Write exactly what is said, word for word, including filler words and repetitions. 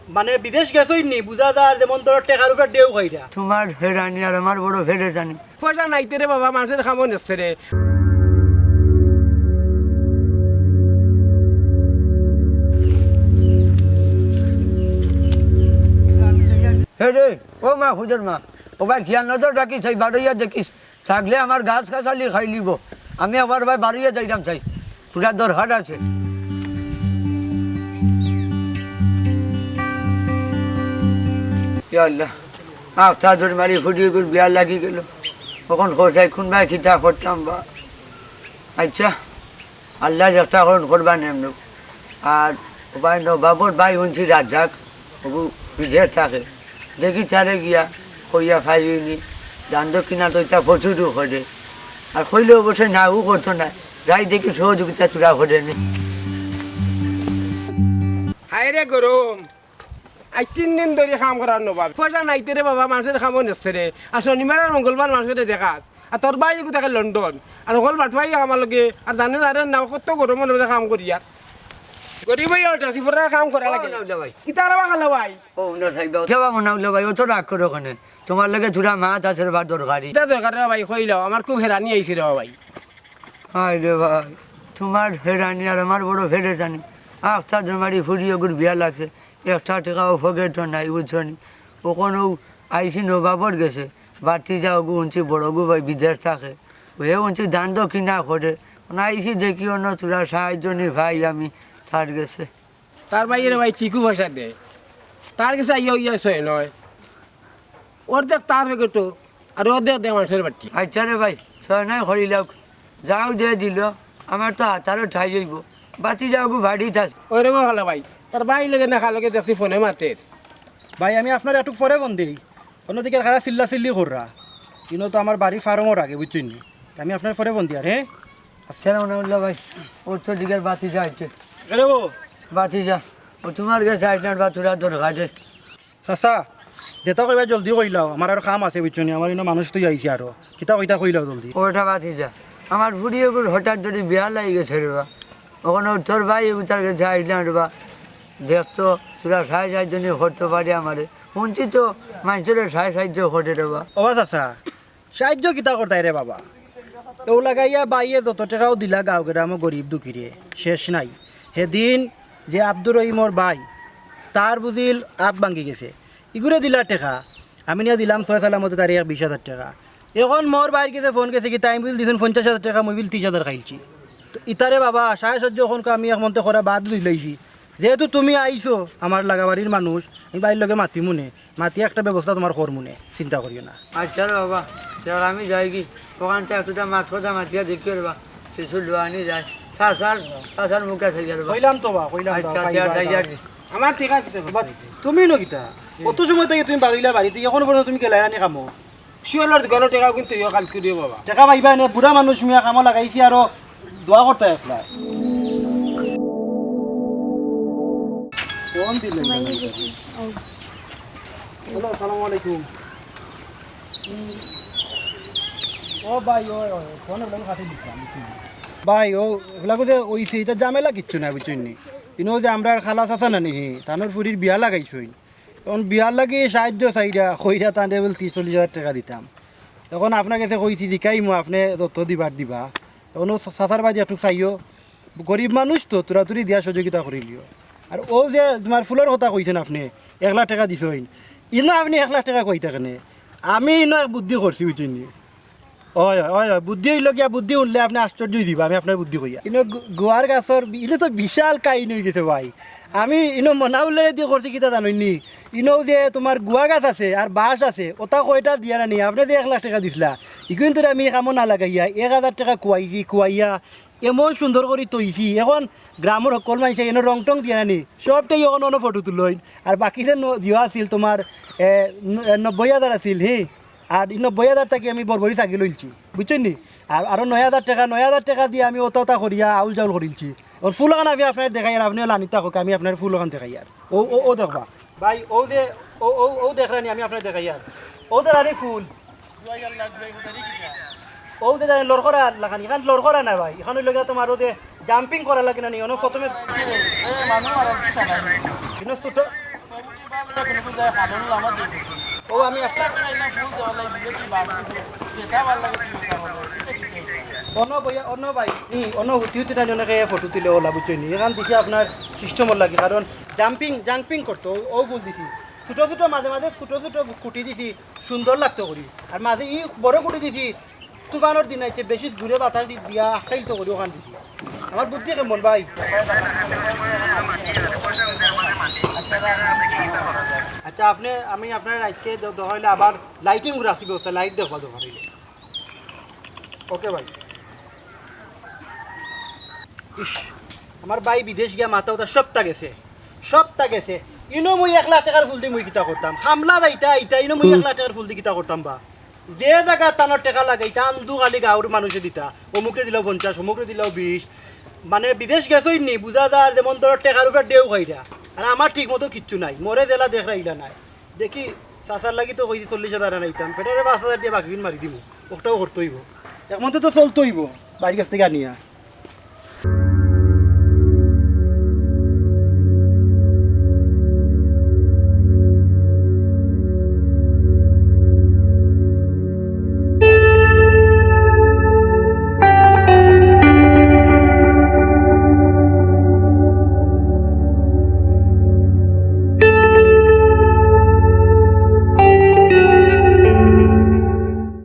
মানে বিদেশ গেছইন নি, বুঝা যার যেমন ধরো টেকার উপরে ঢেউ খাইরা। তুমার হেরানি আর আমার বড় ফেরে জানি। পয়সা নাইতে রে বাবা, মানষর কামো নেছে রে। হে রে, ও মা, খুদের মা, ও ভাই, খিয়াল নজর রাখিস, এই বারইয়া দেখিস, থাকলে আমার গাছ গাছালি খাইলিবো। আমি আবার ভাই বারইয়া যাইরাম চাই, পুরা দরকার আছে। ইয়া আল্লাহ, আখতা দরমারি ফুড়িগুর বিয়া লাগি গেল। অখন খোঁজাই কোন ভাই কিতা করতাম বা। আচ্ছা, আল্লায় যেতা করইন করবা নেমনু। আর ও ভাই নবাবর ভাই হুনছি রাজ্জাক, ওগু বিদেশ থাকে। দেখি তারে গিয়া কইয়া পাইনি, দান দক্ষিণা তো ইতা প্রচুরও করে। আর কইলে অবশ্যই নাও করতো না, যাই দেখি সহযোগিতা চূড়া করে নি। হায় রে গরম, আইজ তিন দিন ধরি কাম করার নবাব। পয়সা নাইতে রে বাবা, মানষর কামো নেছে রে। আর শনিবার আর মঙ্গলবার মানষরে দেখাস। আর তোর ভাই এগু থাকে লন্ডন। আর হকল বাটপারি আমার লগে। আর জানে জানে না, কত গরম মনে মনে কাম করি আর। গরিব অইয়া ওটা, সিফরার কাম করা লাগে। মনাউল্লা ভাই। কিতা রে বা খালা ভাই? ও, না সাহেব, যাবা মনাউল্লা ভাই, অত রাগ করো কেনে? তুমার লগে থুড়া মাত আছে রে বা দরকারি। কিতা দরকার রে ভাই, কইলাও, আমার খুব হেরানি আইছে রে ভাই। হায় রে ভাই, তুমার হেরানি আর আমার বড় ফেরে জানি। আখতা দরমারি ফুড়ি ওগুর বিয়া লাগছে। একটা টেকাও পকেটো নাই, বুঝছো নি? অখন অউ আইছি নবাবর গেছে, ভাতিজা অগু হুনছি বড়গু ভাই বিদেশ থাকে, হে হুনছি দান দক্ষিণা করে, অখন আইছি দেখি অনো থুড়া সাহায্য নি ভাই আমি তার গেছে। তার ভাইরে ভাই ঠিকউ পয়সা দেয়, তার গেছে আইয়া অইয়া ছয় নয়, অর্ধেক তার পকেটো, আর অর্ধেক দেয় মানষর বাট্টি। আচ্ছা রে ভাই, ছয় নয় করিলাউক, যাও যে দিল, আমার তো হাতারও ঠাই অইবো। ভাতিজা অগু বাড়িত আছে। ওরে বা খালা ভাই, তার ভাই লগে না খালকে দেখছি ফোনে মাতের। ভাই, আমি আপনারে একটু পরে ফোন দেই। অন্যদিকে খালা চিল্লা চিল্লি কররা। ইনো তো আমার বাড়ি ফার্মর আগে, বুঝছইন নি? আমি আপনারে পরে ফোন দিয়ার, হ্যাঁ? আচ্ছা, মনাউল্লা ভাই, ও তো দিকের ভাতিজা আইছে। আরে ও। ভাতিজা, ও তুমার গেছে আইছলাম বা থুড়া দরকারে। চাচা, যেতা কইবা জলদি কইলাও, আমার আর কাম আছে, বুঝছো নি? আমার ইনো মানুষ তো আইছে আরো। কিতা কইতা কইলাও জলদি। ওটা ভাতিজা, আমার ফুড়ি এগুর হঠাৎ ধরি বিয়া লাগি গেছে রে বা। অখন তোর ভাই এগু তার গেছে আইছলাম রে বা। দেখতো, থুড়া সাহায্য সাহায্য নি করতো পারে আমারে। হুনছি তো মানষরে সাহায্য সাহায্য করে রে বা। ও বা চাচা, সাহায্য কিতা করতায় রে বাবা? এউ লাগাইয়া বাইয়ে যত টেকাও দিলা গাঁও গেরামো গরিব দুঃখীরে, শেষ নাই। হেদিন যে আব্দুর রহিমর ভাই, তার বুঝিল আত ভাঙ্গি গেছে, ইগুরে দিলা টেকা, আমি নিয়া দিলাম ছয় সালামতে তারে এক বিশ হাজার টেকা। অখন মোর ভাইর গেছে ফোন গেছে কিতা, তাইন বুঝিল দিছইন পঞ্চাশ হাজার টেকা, মুই বুঝিল তিশ হাজার খাইলছি। তো ইতারে বাবা, সাহায্য সাহায্য অখনকু আমি এক মন্তে করা বাদ দিলাইছি। যেহেতু তুমি আইছো, আমার লাগাবাড়ির মানুষ, আমি ভাইর লগে মাতিমুনে। মাতিয়া একটা ব্যবস্থা তুমার করমুনে, চিন্তা করিও না। আচ্ছা রে বাবা, তে আর আমি যাইগি, অখান থাকি একটু তা মাত কথা মাতিয়া দেখিও রে বা, কিছু লওয়া নি যায়। চাচার, চাচার মুখে চাইয়া রে বা। কইলাম তো বা, কইলাম তো, আচ্ছা, পাইবা, আচ্ছা, যাও। যাইগি। আমার টেকা কিতা বা, তুমি নু কিতা? অত সময় থাকি তুমি বারইলা বাড়িত, অখন পর্যন্ত তুমি গেলায় না নি কামো? শিয়ালর দোকানো টেকা কিন্তু ইয়ো কালকে দিও বাবা। টেকা পাইবা নে, বুড়া মানুষ মিয়া কামো লাগাইছি আরো। দোয়া করতে আসলা। ফোন দিলে না। হ্যালো, আসসালামু আলাইকুম। ও ভাই, ও, ও, ফোন ওগুলো কাটি দিতাম। ভাই, ও, ওগুলা যে ওইছে, ইটা ঝামেলা কিচ্ছু না, বুঝছইন নি? ইনো যে আমরার খালা চাচা নানি, হি, তানর ফুড়ির বিয়া লাগাইছইন। অখন বিয়ার লাগি সাহায্য চাইরা, কইরা তানরে বুলে তিশ চল্লিশ হাজার টেকা দিতাম। অখন আপনার গেছে কইছি, জিকাইমু, আপনে যত দিবার দিবা। অখন অউ চাচার বায়দি একটু চাইও, গরিব মানুষ তো, তুরাতুরি দিয়া সহযোগিতা করিলিও। আর অউ যে তুমার ফুলর কথা কইছইন আপনে, এক লাখ টেকা দিছইন, ইনো আপনে এক লাখ টেকা কইতা কেনে? আমি ইনো এক বুদ্ধি করছি, বুঝছইন নি? অয়, অয়, অয়, অয়। বুদ্ধি অইলো গিয়া, বুদ্ধি হুনলে আপনে আশ্চর্য অইযিবা, আমি আপনারে বুদ্ধি কইয়ার। ইনো গু-, গুয়ার গাছর বি-, ইনো তো বিশাল কাহিনী অইগেছে ভাই। আমি ইনো মনাউল্লারে দি করছি কিতা জানইন নি? ইনো যে তুমার গুয়া গাছ আছে আর বাঁশ আছে, অতা কয়টা দিয়া না নি? আপনে যে এক লাখ টেকা দিছলা, ইগুইন্তরে আমি কামো না লাগাইয়া এক হাজার টেকা খুয়াইছি, খুয়াইয়া এমন সুন্দর করি থইছি। অখন গ্রামর হকল মানষে ইনো রং টং দিয়া না নি? সবটাই অখন অনো ফটো তুলইন। আর বাকি যে ন-, জিও আছিল তুমার, এ, ন-, এ, নব্বই হাজার আছিল, হি? আর ই নব্বই হাজার থাকি আমি বরবরি ছাগি লইলছি, বুঝছইন নি? আর আরো নয় হাজার টেকা, নয় হাজার টেকা দি আমি অতা অতা করিয়া আউল জাউল করিলছি। অউ ফুল অখান আমি আপনারে দেখাইয়ার, আপনেও লানিত থাকউক, আমি আপনারে ফুল অখান দেখাইয়ার। অউ, অউ, অউ দেখবা। ভাই, অউ যে, অউ, অউ, অউ দেখরা নি, আমি আপনারে দেখাইয়ার। অউ দেখরা নি ফুল। অউ দেখরা নি লড়করা লাখান, ইখান লড়করা না ভাই, ইখান অইলো গিয়া তুমার অউ যে jumping করা লাগে না নি, অনো প্রথমে। ইনো ছোট। ও আমি একটা অন্য ভাই, ই, অন্য হুতি হুতি নানি অনেকে ফটো তুলে ওলা, বুঝছইন নি? এখান দিছি আপনার সিস্টেমর লাগি, কারণ জাম্পিং জাম্পিং করতো, ও, ও ফুল দিছি। ছোট ছোট মাঝে মাঝে ছোট ছোট কুটি দিছি, সুন্দর লাগতো করি। আর মাঝে ই বড় কুটি দিছি, তুফানর দিন আইছে, বেশি জুরে বাতাস দি-, দিয়া আটকাইল তো করি ওখান দিছি। আমার বুদ্ধি কেমন ভাই? আচ্ছা, আপনি, আমি আপনার রাইতকে দ-, দরকার অইলে আবার লাইটিং রাখছি ব্যবস্থা, লাইট দেখবা দরকার অইলে। ওকে ভাই। ইস, আমার ভাই বিদেশ গিয়া মাথা উতা সবতা গেছে, সবতা গেছে। ইনো মুই এক লাখ টেকার ফুল দি মুই কিতা করতাম? খামলা যাইতা আইতা, ইনো মুই এক লাখ টেকার ফুল দি কিতা করতাম বা? যে জাগাত তানর টেকা লাগাইতা, আন্দু খালি গাঁওর মানুষে দিতা, অমুকরে দিলাও পঞ্চাশ, অমুকরে দিলাও বিশ। মানে বিদেশ গেছইন নি, বুঝা যার যেমন ধরো টেকার উপরে ঢেউ খাইরা। আর আমার ঠিক মতো কিচ্ছু নাই, মরে জেলা দেখরা ইলা নাই। দেখি, চাচার লাগি তো কইছি চল্লিশ হাজার আনাইতাম, ফেটারে পাঁচ হাজার দিয়া বাকি বিন মারি দিমু, ওটাও করতে অইবো। এক মতে তো চলতে অইবো, বাড়ির কাছ থেকে আনিয়া।